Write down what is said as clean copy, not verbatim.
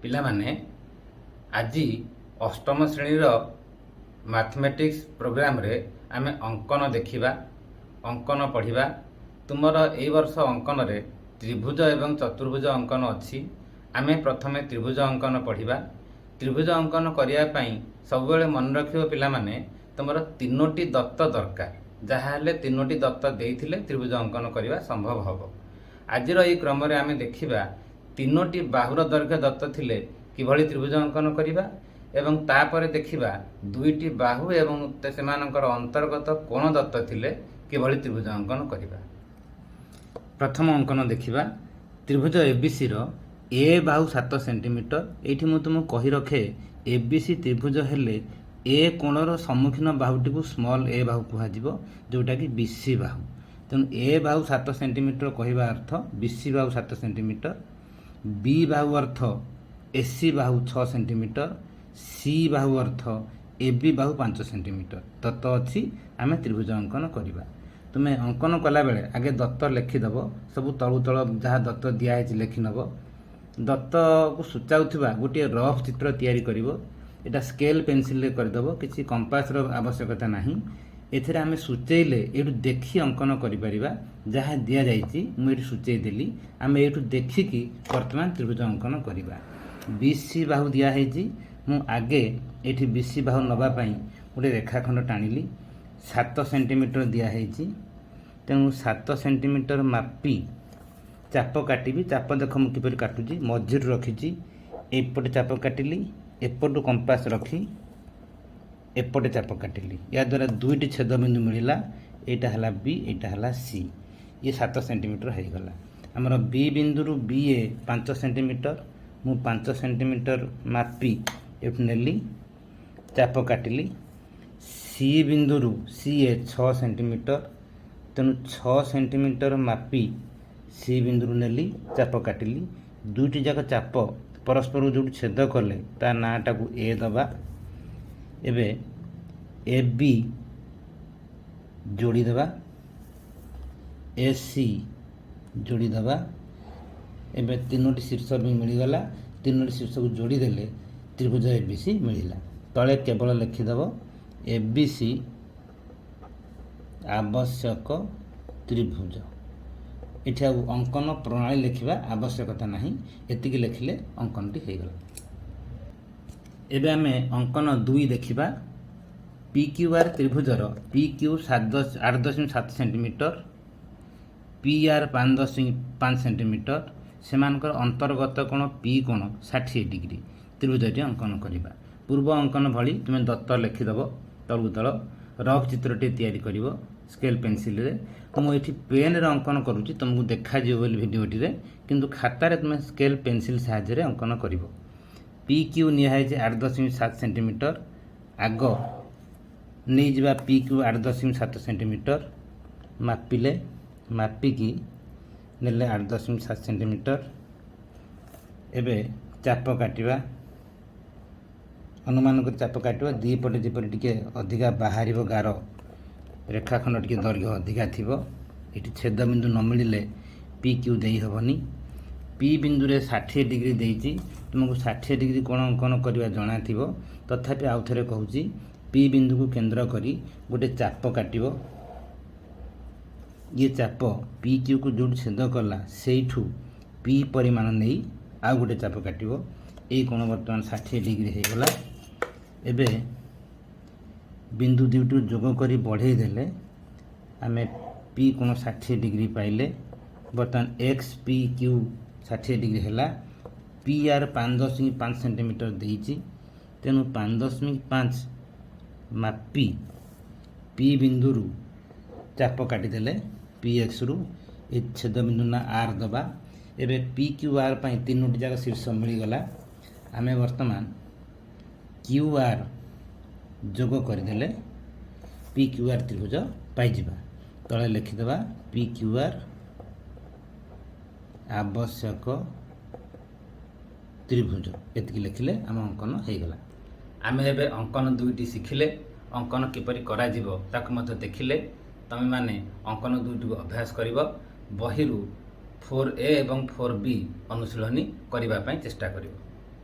ପିଲାମାନେ, ଆଜି ଅଷ୍ଟମ ଶ୍ରେଣୀର ମ୍ୟାଥମେଟିକ୍ସ ପ୍ରୋଗ୍ରାମରେ ଆମେ ଅଙ୍କନ ଦେଖିବା, ଅଙ୍କନ ପଢ଼ିବା। ତୁମର ଏଇ ବର୍ଷ ଅଙ୍କନରେ ତ୍ରିଭୁଜ ଏବଂ ଚତୁର୍ଭୁଜ ଅଙ୍କନ ଅଛି। ଆମେ ପ୍ରଥମେ ତ୍ରିଭୁଜ ଅଙ୍କନ ପଢ଼ିବା। ତ୍ରିଭୁଜ ଅଙ୍କନ କରିବା ପାଇଁ ସବୁବେଳେ ମନେ ରଖିବ ପିଲାମାନେ, ତୁମର ତିନୋଟି ଦତ୍ତ ଦରକାର। ଯାହାହେଲେ ତିନୋଟି ଦତ୍ତ ଦେଇଥିଲେ ତ୍ରିଭୁଜ ଅଙ୍କନ କରିବା ସମ୍ଭବ ହେବ। ଆଜିର ଏହି କ୍ରମରେ ଆମେ ଦେଖିବା, ତିନୋଟି ବାହୁର ଦୈର୍ଘ୍ୟ ଦତ୍ତ ଥିଲେ କିଭଳି ତ୍ରିଭୁଜ ଅଙ୍କନ କରିବା ଏବଂ ତାପରେ ଦେଖିବା, ଦୁଇଟି ବାହୁ ଏବଂ ସେମାନଙ୍କର ଅନ୍ତର୍ଗତ କୋଣ ଦତ୍ତ ଥିଲେ କିଭଳି ତ୍ରିଭୁଜ ଅଙ୍କନ କରିବା। ପ୍ରଥମ ଅଙ୍କନ ଦେଖିବା। ତ୍ରିଭୁଜ ଏବିସିର ଏ ବାହୁ 7 ସେଣ୍ଟିମିଟର। ଏଇଠି ମୁଁ ତୁମକୁ କହି ରଖେ, ଏବିସି ତ୍ରିଭୁଜ ହେଲେ ଏ କୋଣର ସମ୍ମୁଖୀନ ବାହୁଟିକୁ ସ୍ମଲ୍ ଏ ବାହୁ କୁହାଯିବ, ଯେଉଁଟାକି ବିସି ବାହୁ। ତେଣୁ ଏ ବାହୁ 7 ସେଣ୍ଟିମିଟର କହିବା ଅର୍ଥ ବିସି ବାହୁ 7 ସେଣ୍ଟିମିଟର, ବି ବାହୁ ଅର୍ଥ ଏସି ବାହୁ 6 ସେଣ୍ଟିମିଟର, ସି ବାହୁ ଅର୍ଥ ଏ ବି ବାହୁ 5 ସେଣ୍ଟିମିଟର। ଦତ୍ତ ଅଛି, ଆମେ ତ୍ରିଭୁଜ ଅଙ୍କନ କରିବା। ତୁମେ ଅଙ୍କନ କଲାବେଳେ ଆଗେ ଦତ୍ତ ଲେଖିଦେବ। ସବୁ ତଳୁ ତଳ ଯାହା ଦତ୍ତ ଦିଆହେଇଛି ଲେଖିନେବ। ଦତ୍ତକୁ ସୂଚାଉଥିବା ଗୋଟିଏ ରଫ୍ ଚିତ୍ର ତିଆରି କରିବ। ଏଇଟା ସ୍କେଲ୍ ପେନସିଲରେ କରିଦେବ, କିଛି କମ୍ପାସର ଆବଶ୍ୟକତା ନାହିଁ। ଏଥିରେ ଆମେ ସୂଚେଇଲେ ଏଇଠୁ ଦେଖି ଅଙ୍କନ କରିପାରିବା। ଯାହା ଦିଆଯାଇଛି ମୁଁ ଏଇଠି ସୂଚେଇ ଦେଲି। ଆମେ ଏଇଠୁ ଦେଖିକି ବର୍ତ୍ତମାନ ତ୍ରିଭୁଜ ଅଙ୍କନ କରିବା। ବି ସି ବାହୁ ଦିଆହେଇଛି। ମୁଁ ଆଗେ ଏଇଠି ବି ସି ବାହୁ ନେବା ପାଇଁ ଗୋଟେ ରେଖାଖଣ୍ଡ ଟାଣିଲି। 7 ସେଣ୍ଟିମିଟର ଦିଆହେଇଛି, ତେଣୁ 7 ସେଣ୍ଟିମିଟର ମାପି ଚାପ କାଟିବି। ଚାପ ଦେଖ ମୁଁ କିପରି କାଟୁଛି। ମଝିରୁ ରଖିଛି, ଏପଟେ ଚାପ କାଟିଲି। ଏପଟୁ କମ୍ପାସ ରଖି ଏପଟେ ଚାପ କାଟିଲି। ଏହାଦ୍ୱାରା ଦୁଇଟି ଛେଦବିନ୍ଦୁ ମିଳିଲା। ଏଇଟା ହେଲା ବି, ଏଇଟା ହେଲା ସି। ଇଏ 7 ସେଣ୍ଟିମିଟର ହେଇଗଲା। ଆମର ବି ବିନ୍ଦୁରୁ ବି ଏ 5 ସେଣ୍ଟିମିଟର। ମୁଁ 5 ସେଣ୍ଟିମିଟର ମାପି ଏଠୁ ନେଲି, ଚାପ କାଟିଲି। ସି ବିନ୍ଦୁରୁ ସି ଏ 6 ସେଣ୍ଟିମିଟର, ତେଣୁ 6 ସେଣ୍ଟିମିଟର ମାପି ସି ବିନ୍ଦୁରୁ ନେଲି, ଚାପ କାଟିଲି। ଦୁଇଟି ଯାକ ଚାପ ପରସ୍ପରକୁ ଯେଉଁଠି ଛେଦ କଲେ, ତା ନାଁଟାକୁ ଏ ଦେବା। ଏବେ ଏ ବି ଯୋଡ଼ିଦେବା, ଏ ସି ଯୋଡ଼ିଦେବା। ଏବେ ତିନୋଟି ଶୀର୍ଷ ବି ମିଳିଗଲା। ତିନୋଟି ଶୀର୍ଷକୁ ଯୋଡ଼ିଦେଲେ ତ୍ରିଭୁଜ ଏ ବି ସି ମିଳିଲା। ତଳେ କେବଳ ଲେଖିଦେବ, ଏ ବି ସି ଆବଶ୍ୟକ ତ୍ରିଭୁଜ। ଏଠି ଆଉ ଅଙ୍କନ ପ୍ରଣାଳୀ ଲେଖିବା ଆବଶ୍ୟକତା ନାହିଁ। ଏତିକି ଲେଖିଲେ ଅଙ୍କନଟି ହେଇଗଲା। ଏବେ ଆମେ ଅଙ୍କନ 2 ଦେଖିବା। ପି କ୍ୟୁ ଆର୍ ତ୍ରିଭୁଜର P Q 8.7 centimetre, P R 5.5 centimetre, ସେମାନଙ୍କର ଅନ୍ତର୍ଗତ କୋଣ ପି କୋଣ 60 ଡିଗ୍ରୀ। ତ୍ରିଭୁଜଟି ଅଙ୍କନ କରିବା। ପୂର୍ବ ଅଙ୍କନ ଭଳି ତୁମେ ଦତ୍ତ ଲେଖିଦେବ ତଳକୁ ତଳ। ରଫ୍ ଚିତ୍ରଟି ତିଆରି କରିବ ସ୍କେଲ୍ ପେନସିଲରେ। ମୁଁ ଏଠି ପେନ୍ରେ ଅଙ୍କନ କରୁଛି ତୁମକୁ ଦେଖାଯିବ ବୋଲି ଭିଡ଼ିଓଟିରେ, କିନ୍ତୁ ଖାତାରେ ତୁମେ ସ୍କେଲ୍ ପେନସିଲ୍ ସାହାଯ୍ୟରେ ଅଙ୍କନ କରିବ। ପି କ୍ୟୁ ନିଆହେଇଛି 8.7 ସେଣ୍ଟିମିଟର। ଆଗ ନେଇଯିବା ପି କ୍ୟୁ 8.7 ସେଣ୍ଟିମିଟର। ମାପିଲେ, ମାପିକି ନେଲେ 8.7 ସେଣ୍ଟିମିଟର। ଏବେ ଚାପ କାଟିବା। ଅନୁମାନ କରି ଚାପ କାଟିବା। ଦୁଇ ପଟେ ଯେପରି ଟିକେ ଅଧିକା ବାହାରିବ ଗାର, ରେଖାଖଣ୍ଡ ଟିକେ ଦୈର୍ଘ୍ୟ ଅଧିକା ଥିବ। ଏଠି ଛେଦବିନ୍ଦୁ ନ ମିଳିଲେ ପି କ୍ୟୁ ଦେଇ ହେବନି। ପି ବିନ୍ଦୁରେ 60 ଡିଗ୍ରୀ ଦେଇଛି। ତୁମକୁ 60 ଡିଗ୍ରୀ କୋଣ ଅଙ୍କନ କରିବା ଜଣାଥିବ, ତଥାପି ଆଉ ଥରେ କହୁଛି। ପି ବିନ୍ଦୁକୁ କେନ୍ଦ୍ର କରି ଗୋଟେ ଚାପ କାଟିବ। ଇଏ ଚାପ ପି କ୍ୟୁକୁ ଯେଉଁଠି ଛେଦ କଲା, ସେଇଠୁ ପି ପରିମାଣ ନେଇ ଆଉ ଗୋଟେ ଚାପ କାଟିବ। ଏଇ କୋଣ ବର୍ତ୍ତମାନ 60 ଡିଗ୍ରୀ ହେଇଗଲା। ଏବେ ବିନ୍ଦୁ ଦୁଇଟିକୁ ଯୋଗ କରି ବଢ଼େଇ ଦେଲେ ଆମେ ପି କୋଣ 60 ଡିଗ୍ରୀ ପାଇଲେ। ବର୍ତ୍ତମାନ ଏକ୍ସ ପି କ୍ୟୁ 60 ଡିଗ୍ରୀ ହେଲା। ପି ଆର୍ 5.5 ସେଣ୍ଟିମିଟର ଦେଇଛି, ତେଣୁ 5.5 ମାପି ପି ବିନ୍ଦୁରୁ ଚାପ କାଟିଦେଲେ ପି ଏକ୍ସରୁ ଏ ଛେଦ ବିନ୍ଦୁ ନା ଆର୍ ଦେବା। ଏବେ ପି କ୍ୟୁ ଆର୍ ପାଇଁ ତିନୋଟି ଯାକ ଶୀର୍ଷ ମିଳିଗଲା। ଆମେ ବର୍ତ୍ତମାନ କ୍ୟୁ ଆର୍ ଯୋଗ କରିଦେଲେ ପି କ୍ୟୁ ଆର୍ ତ୍ରିଭୁଜ ପାଇଯିବା। ତଳେ ଲେଖିଦେବା, ପି କ୍ୟୁ ଆର୍ ଆବଶ୍ୟକ ତ୍ରିଭୁଜ। ଏତିକି ଲେଖିଲେ ଆମ ଅଙ୍କନ ହେଇଗଲା। ଆମେ ଏବେ ଅଙ୍କନ ଦୁଇଟି ଶିଖିଲେ, ଅଙ୍କନ କିପରି କରାଯିବ ତାକୁ ମଧ୍ୟ ଦେଖିଲେ। ତୁମେମାନେ ଅଙ୍କନ ଦୁଇଟିକୁ ଅଭ୍ୟାସ କରିବ। ବହିରୁ 4A ଏବଂ 4B ଅନୁଶୀଳନୀ କରିବା ପାଇଁ ଚେଷ୍ଟା କରିବ।